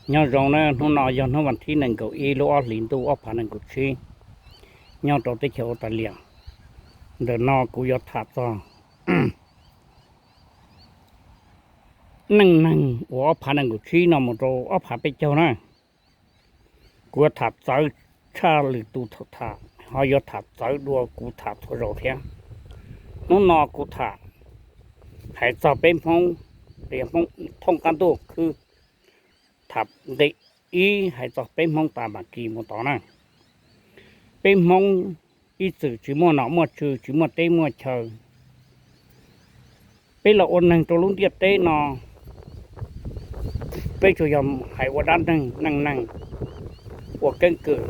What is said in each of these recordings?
Nyob zoo na, hnub no yog hnub vas thib nees nkaum ib lub ob hlis ntuj ob phav nees nkaum tsib, nyob rau teb chaws Australia. Ntawm no kuv yuav tham txog neej neeg uas ob phav nees nkaum tsib no mus rau ob phav peb caug na. Kuv yuav tham txawv tshaj lwm tus thaum tham, ho yuav tham txawv dua kuv tham txhua zaus thiab. Hnub no kuv tham hais txog peb Hmoob, los yog Hmoob thooj qab ntuj khwb, tham nqe ib hais txog peb Hmoob tas mam kis mus tod na. Peb Hmoob ib txwm tsis muaj nom muaj tswv, tsis muaj teb muaj chaw. Peb los ua neeg rau lub ntiaj teb no, peb tsuas yog hais ua dab neeg neej neeg, ua keeb kwm,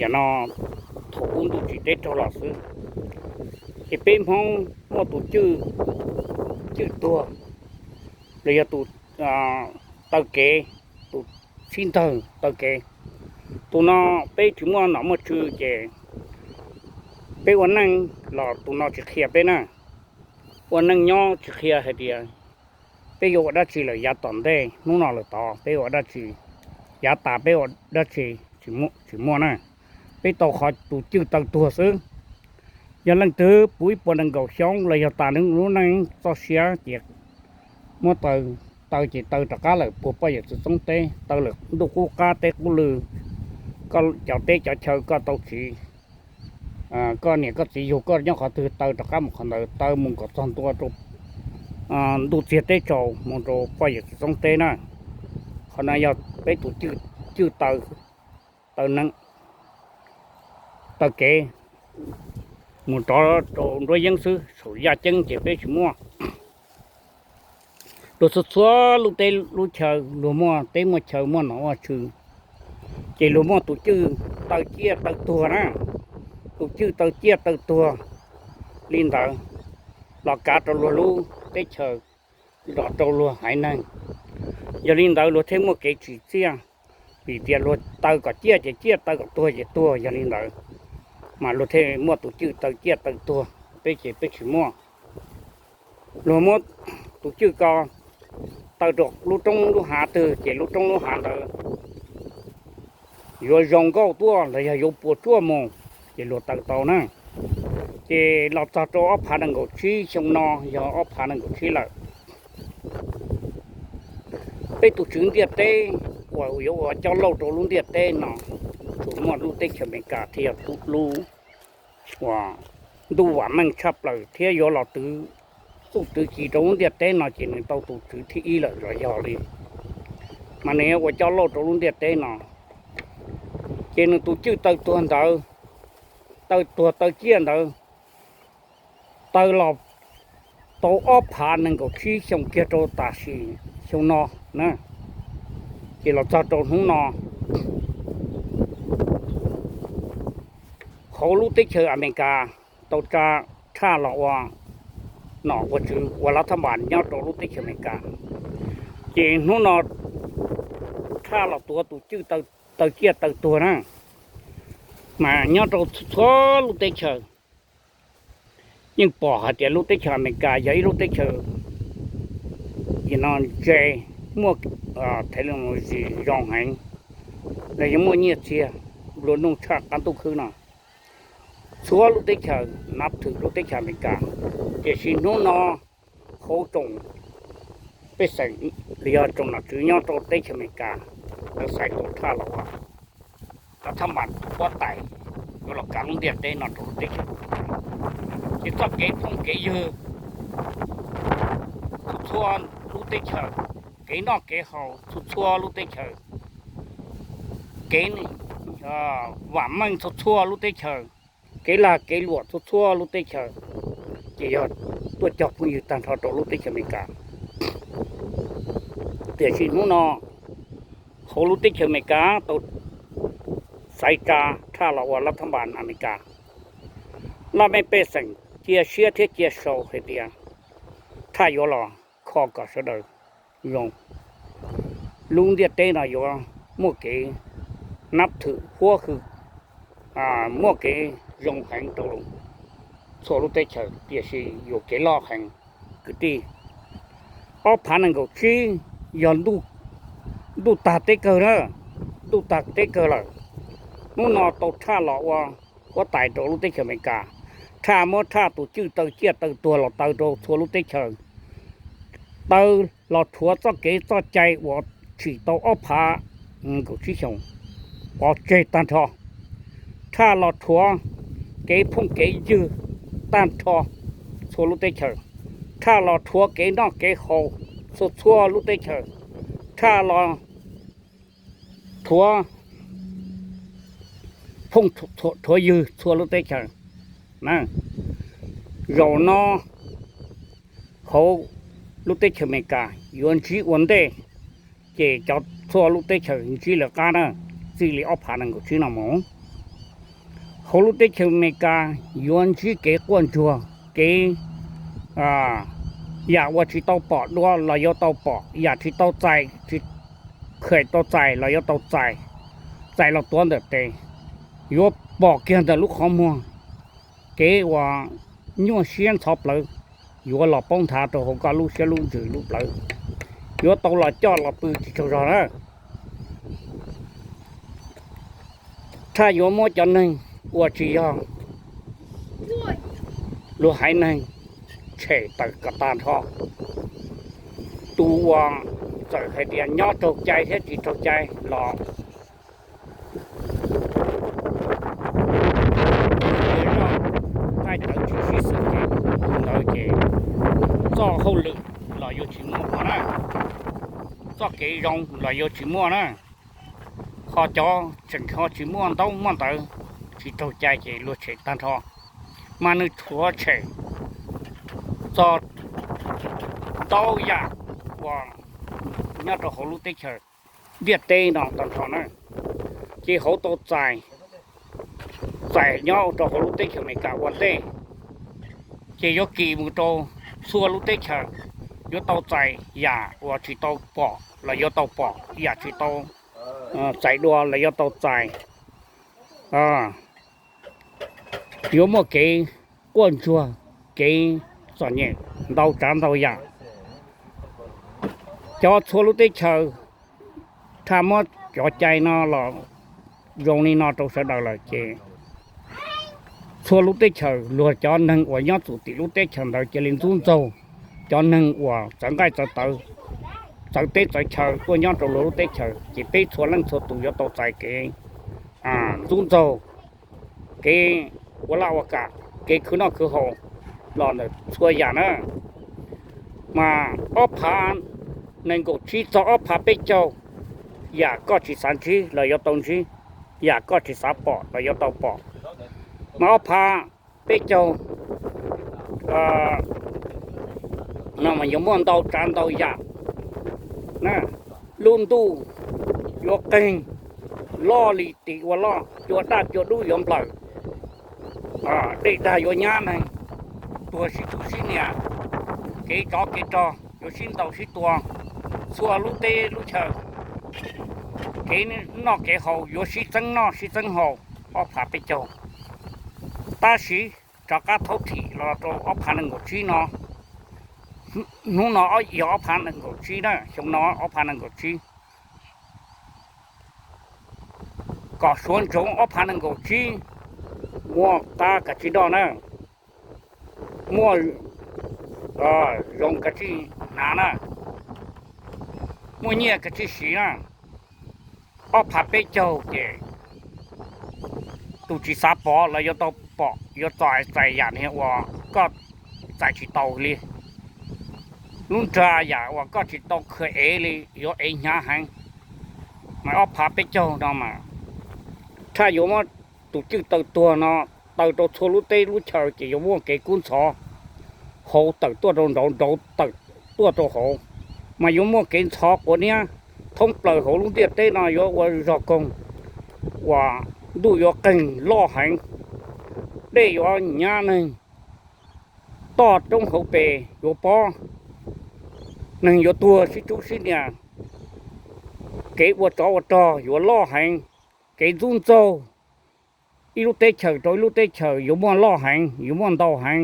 yam no thaum ub ntuj tsim teb raug los xwb. Ces peb Hmoob muaj tus cwj, cwj tuag, los yog tus taw kev, tus sib ntawg taw kev. Tus no peb tsis muaj nom muaj tswv ces peb ua neej los tus no tsis qhia peb na. Ua neej nyob tsis qhia hais tias peb yuav ua dab tsi lawm yav tom ntej, hnub no lawm tod peb ua dab tsi, yav tas peb ua dab tsi, tsis muaj na. Peb tau qhov tus cwj taw tuag xwb. Yog leej twg puv ib puas nees nkaum xyoo los yog tas nws lub neej txoj sia ces muab taw, taw ces taw rov qab lawm puag poj yawm txwv txoob teb, taw lawm ntuj qub qab teb qub lw, koj cov teb cov chaw koj tau tsiv, koj niam koj txiv yug koj nyob qhov twg taw rov qab mus qhov ntawd, taw mus kom txog ntua rau ntuj txiag teb tsaus mus rau poj yawm txwv txoob teb na. Qhov no yog peb tus cwj taw, taw neeb, taw kev mus rov rau nruab yeeb xwb, saum yaj ceeb ces peb tsis muaj. Luag txhua txhua lub teb lub chaw luag muaj teb muaj chaw muaj nom muaj tswv, ces luag muaj tus cwj taw ciaj taw tuag na. Tus cwj taw ciaj taw tuag li ntawd los kav rau luag lub teb chaws, los rau luag haiv neeg. Yog li ntawd luag thiaj muaj kev tsim txiaj, vim tias luag taw kom ciaj ces ciaj, taw kom tuag ces tuag. Yog li ntawd mas luag thiaj muaj tus cwj taw ciaj taw tuag, peb ces peb tsis muaj. Luag muab tus cwj ko taw rau lub roob lub hav twg ces lub roob lub hav ntawd yuav zoo nkauj tuaj los yog yuav puas tsuaj mus, ces luag taw tau na. Ces los txog rau ob phav nees nkaum tsib xyoo no yog ob phav nees nkaum tsib lawm, peb tus tswv ntiaj teb uas yuav ua coj lauj rau lub ntiaj teb no tsuas muaj lub teb chaws Amelikas thiaj yog lub uas ntuj vam meej tshaj plaws thiab yuav los twv txuj twv ci rau lub ntiaj teb no ces nws tau tus tswv thib ib lawm los yog li. Mas nws ua coj lauj rau lub ntiaj teb no, ces nws tus cwj taw tuag ntawd, taw tuag taw ciaj ntawd, taw los tau ob phav nees nkaum tsib xyoo kiag rau tam sim xyoo no na, ces los txog rau hnub no hauv lub teb chaws Amelikas tau tsa tshaj los ua nom ua tswv ua lav thab npas nyob rau lub teb chaws Amelikas. Ces hnub no tshaj los tuav tus cwj taw ciaj taw tuag na, mas nyob rau txhua lub teb chaws yeej pom hais tias lub teb chaws Amelikas yog ib lub teb chaws no ntse, muaj technology zoo heev, los yog muaj nyiaj txiag nplua nuj tshaj qab ntuj khwb no. Txhua lub teb chaws nab thwm lub teb chaws Amelikas, tiam sis hnub no hauv tsoom pej xeem los yog tsoom nom tswv nyob rau teb chaws Amelikas lawv xaiv tau tshaj los ua lav thab npas tus huab tais yuav los kav lub ntiaj teb no rau lub teb chaws. Ces txoj kev phooj kev ywg txhua txhua lub teb chaws, kev noj kev haus txhua txhua lub teb chaws, kev vam meej txhua txhua lub teb chaws, kev lag kev luam txhua txhua lub teb chaws, ces yog tuaj cog phooj ywg tag nrho rau lub teb chaws Amelikas. Tiam sis hnub no hauv lub teb chaws Amelikas tau xaiv tsa tshaj los ua lav thab npas Amelikas, laj mej pej xeem cia siab thiab cia sau hais tias tshaj yuav los kho kom sawv daws zoo, lub ntiaj teb no yuav muaj kev nab thwm huab hwm, muaj kev zoo heev rau txhua lub teb chaws, tiam sis yuam kev loj heev kwv tij. Ob phav nees nkaum tsib yog ntuj Ntuj tag teb kawg na, ntuj tag teb kawg lawm. Hnub no tau Tshaj los ua huab tais rau lub teb chaws Amelikas. Tshaj muab Tshaj tus cwj taw ciaj taw tuag los taw rau txhua lub teb chaws, taw los rhuav txoj kev txoj cai uas tsim tau ob phav nees nkaum tsib xyoos pov tseg tag nrho. Tshaj los rhuav kev phooj kev ywg tag nrho txhua lub teb chaws. Tshaj los rhuav kev noj kev haus txhua txhua lub teb chaws. Tshaj los rhuav phooj rhuav ywg txhua lub teb chaws. Zaum no hauv lub teb chaws Amelikas yuav ntsib ua ntej, ces cov txhua lub teb chaws ntsib lawv qab na, txij li ob phav nees nkaum tsib no mus. Hauv lub teb chaws Amelikas yuav ntsib kev quaj ntsuag, kev yam uas tsis tau pom dua los yuav tau pom, yam tsis tau txais, tsis kheem tau txais los yuav tau txais, txais los tuav ntawm tes, yuav pom kiag ntawm lub qhov muag. Kev uas nyuaj siab ntxhov plawv yuav los poob nthav rau hauv koj lub siab lub ntsws lub plawv, yuav tau los coj los pw tsis tsaug zog na. Tshaj yuav muab cov neeg uas tsis yog luag haiv neeg tshem tawm kom tag nrho. Tus uas txawm hais tias nyob raug cai thiab tsis raug cai los qaij tawv tsis sib xws ces tus ntawd ces txoj hauj lwm los yuav tsis muaj ua na, txoj kev zoo los yuav tsis muaj na. Ho cov tseem ho tsis muaj ntaub muaj ntawv, tsis raug cai ces luag tshem tag nrho, mas nws tshuav tshem txog ntau yam uas nyob rau hauv lub teb chaws ntiaj teb no tag nrho na. Ces hauv tau txais, txais nyob rau hauv lub teb chaws Amelikas ua ntej, ces yuav kis mus rau txhua lub teb chaws, yuav tau txais yam uas tsis tau pom los yuav tau pom, yam tsis tau txais dua los yuav tau txais. Yuav muaj kev quaj ntsuag, kev txom nyem ntau tsav ntau yam. Cov txhua lub teb chaws, Tshaj muab cov cai no los zoo li no rau sawv daws lawm ces txhua lub teb chaws luag cov neeg uas nyob txum tim lub teb chaws ntawd cia li ntxub ntxaug cov neeg uas txawv nqaij txawv tawv, txawv teb txawv chaw tuaj nyob rau luag lub teb chaws, ces peb txhua leej txhua tus yuav tau txais kev ntxub ntxaug, kev ua laj ua kam, kev khwv noj khwv haus los ntawm txhua yam na. Mas ob phav nees nkaum tsib txog ob phav peb caug, yam koj tsis xav ntsib los yuav tau ntsib, yam koj tsis xav pom los yuav tau pom. Mas ob phav peb caug no mas yuav muaj ntau tsav ntau yam. Lub ntuj yuav qeeg loj li tim ua loj, cua daj cua dub yuav nplawm, dej dag yuav nyab neeg, tuag sib tug sib nias, kev tsov kev rog yuav sib ntaus sib tua, txhua lub teb lub chaw, kev noj kev haus yuav sib txeeb noj sib txeeb haus. Ob phav peb caug, tab sis rov qab thaub thim los rau ob phav nees nkaum tsib no, hnub no yog ob phav nees nkaum tsib na, xyoo no ob phav nees nkaum tsib, kom suav ntsoov ob phav nees nkaum tsib muaj qab kav tsij noj na, muaj zoo kav tsij hnav na, muaj nyiaj kav tsij siv na. Ob phav peb caug ces tus tsis xav pom los yuav tau pom, yuav txais yam niag uas koj txais tsis tau li. Lub nra yam uas koj tsis tau khaws ev li yuav ev hnyav heev. Mas ob phav peb caug no mas Tshaj yuav muab tus cwj taw tuag no taw rau txhua lub teb lub chaw ces yuav muaj kev kub ntxhov hauv tawm tuaj rau nraud, nraud tawm tuaj rau hauv, mas yuav muaj kev ntxhov quav niab thoob plaws hauv lub ntiaj teb no, yuav ua zog koog uas ntuj yuav qeeg loj heev, dej yuav nyab neeg, toj roob hauv pes yuav pob, neeg yuav tuag sib tsub sib nias, kev ua tsov ua rog yuav loj heev, kev ntxub ntxaug ib lub teb chaws rau ib lub teb chaws yuav muaj loj heev, yuav muaj ntau heev.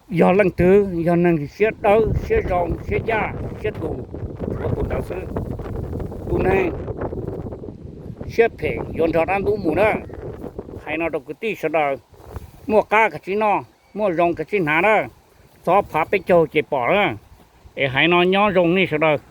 Yog leej twg yog neeg siab dawb siab zoo siab ncaj siab tus, tus ntawd xwb. Tus neeg siab phem yuav nrog dab ntub mus na. Hais no rau kwv tij sawv daws, muaj qab kav tsij noj, muaj zoo kav tsij hnav na. Txog phav peb caug ces pom na. Es hais no nyob zoo nej sawv daws.